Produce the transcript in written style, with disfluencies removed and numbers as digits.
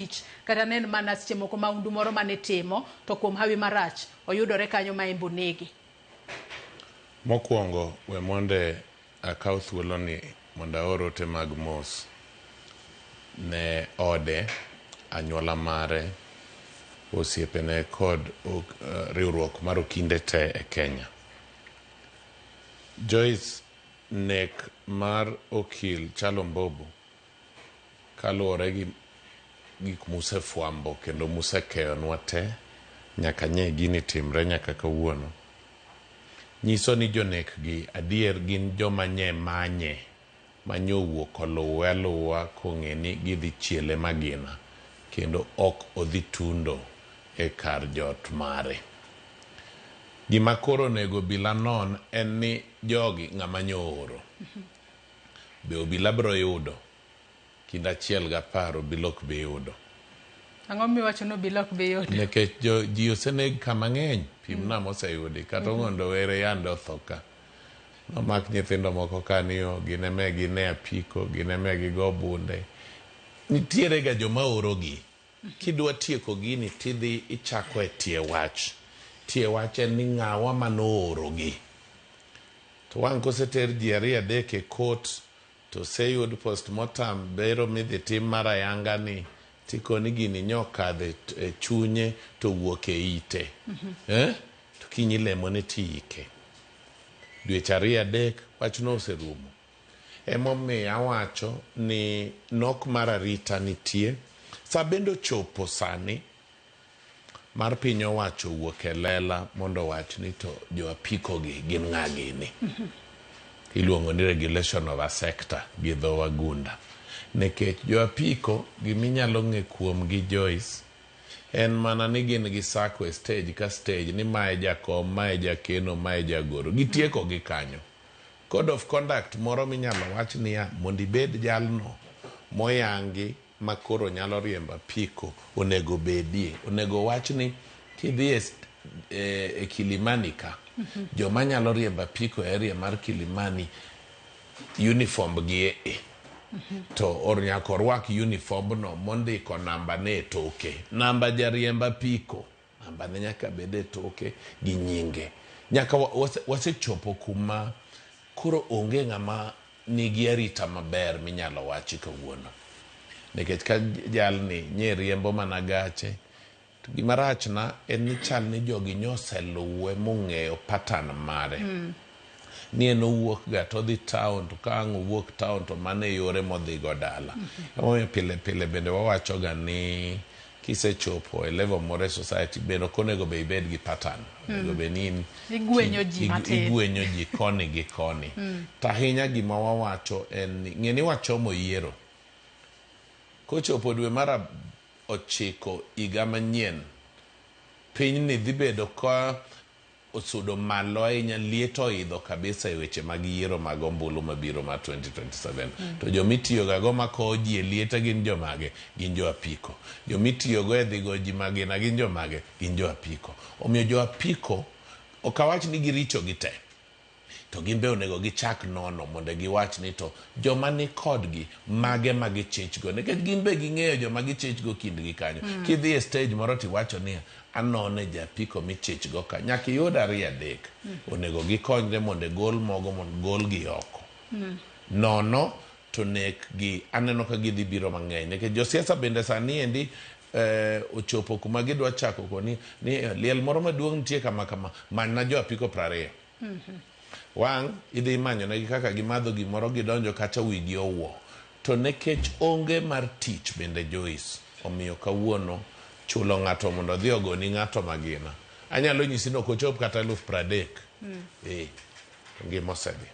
Tich kata ne en mana seche moko maundu moro mane itimo to kuom hawi marach oyudore kanyo ma enbe onege. Mokwongo we monde akaw thuoloni mondo aor ote mag mos ne ode, anyuola mare, osiepene kod riwruok mar okinde te e Kenya. Joyce, nek mar okil Kyalo Mbobu Kaluwore gi gik musefwambo kendo musekeyonwa te nyaka nye gini timre nyaka kawuono, nyiso ni jonekgi adier gin joma nye manye ma nyowuok oluwe aluwa kong'e ni gidhi chiele magina kendo ok odhi tundo e kar jot mare. Gima koro onego obila non en ni jogi ng'ama nyo ooro. Be obila bro yudo? Kind achiel gi apar obila ok bi yudo. Ang'o miwacho ni obila ok bi yudo? Nikech jo, ji oseneg ka mang'eny, pimna moseyudi. Kata Ong'ondo Were yande otho ka. Nomak nyithindo moko ka ni o, gin eme gine apiko, gin eme gigo bunde. Nitiere ga joma orogi. Kidwa tieko gini tidhi ichako e tie wach. Tie wach en ni ng'awa manoorogi. To wang' koseter ji ariyo adek e court to oseyud postmortem bero midhi tim mar ayanga ni tikoni gini nyokadho e chunye to owuok e ite. Eh? To kiny ilemone tiike. Dweche ariyo adek wachno oserumo. Emomiyo awacho ni nok mar arita nitie. Saa bende ochopo sani mar piny owacho wuok e lela mondo owach ni to jo apiko gi gin ng'a gini. Iluongo ni regulation of a sector gi dho wagunda. Nikech jo apiko gima inyalo ng'e kuom gi Joyce en mana ni gin gi sacco e stage ka stage ni mae jakom, mae jakeno, mae jagoro. Gitieko gi kanyo. Code of conduct moro minyalo wach niya mondo ibed jalno moyangi ma koro nyalo riembo apiko onego bedie. Onego wach ni kidhi e, e, e Kilimani ka, joma nyalo riembo apiko e area mar Kilimani uniform gi e e. To or nyaka orwak uniform no mondiko namba ne e toke. Namba jariemb apiko. Namba ne nyaka bed e toke gi nyinge. Nyaka wasechopo kuma koro onge ng'ama nigi arita maber minyalo wachi kawuono. Nikech ka jalni nye riembo mana gache, to gima rachna en ni chal ni jogi nyoseluwe mong'eyo pattern mare. Ni en owuok ga to odhi town to ka ang' owuok town to mano e yore modhigo dala. Emomiyo pile pile bende wawacho ga ni kisechopo e level moro e society bende ok onego be ibed gi pattern. Onego bed ni in Igwenyo ji matin. Igwenyo ji koni gi koni. To ahinya gima wawacho en ni ng'e ni wachomo yiero. Kochopo dwe mar ochiko higa manyien, pinyni dhi bedo ka osudo malo ahinya, liet oidho kabisa e weche mag yiero mag ombulu mabiro mar 2027. To joma itiyogago makowo ji e liete gin jomage? Gin jo apiko. Joma itiyogo e dhi go ji magina gin jomage? Gin jo apiko. Omiyo jo apiko, ok awach ni giricho gite. To gin be onego gichak nono mondo giwach ni to joma ni kodgi mage ma gichich go nikech gin be ging'eyo joma gichich go kindgi kanyo. Kidhi e stage moro tiwacho niya anone japiko michich go ka nyaka iyud ariyo adek. Onego gikonyre mondo gol mogo mondo golgi oko. Nono to nek gi aneno ka gidhi biro mang'eny nikech josiasa bende sani endi ochopo kuma gidwa chako koni ni liel moro maduong' nitie kama kama manyna jo apiko 20. Wang' idhi imanyonegi kaka gimadho gimoro gidonjo kacha wigi owuo. To nekech onge mar tich bende Joyce omiyo kawuono chulo ng'ato mondo odhi ogoni ng'ato magina. Anyalo nyisi ni ok ochop kata eluf 30. Eh, to ngima osedhi.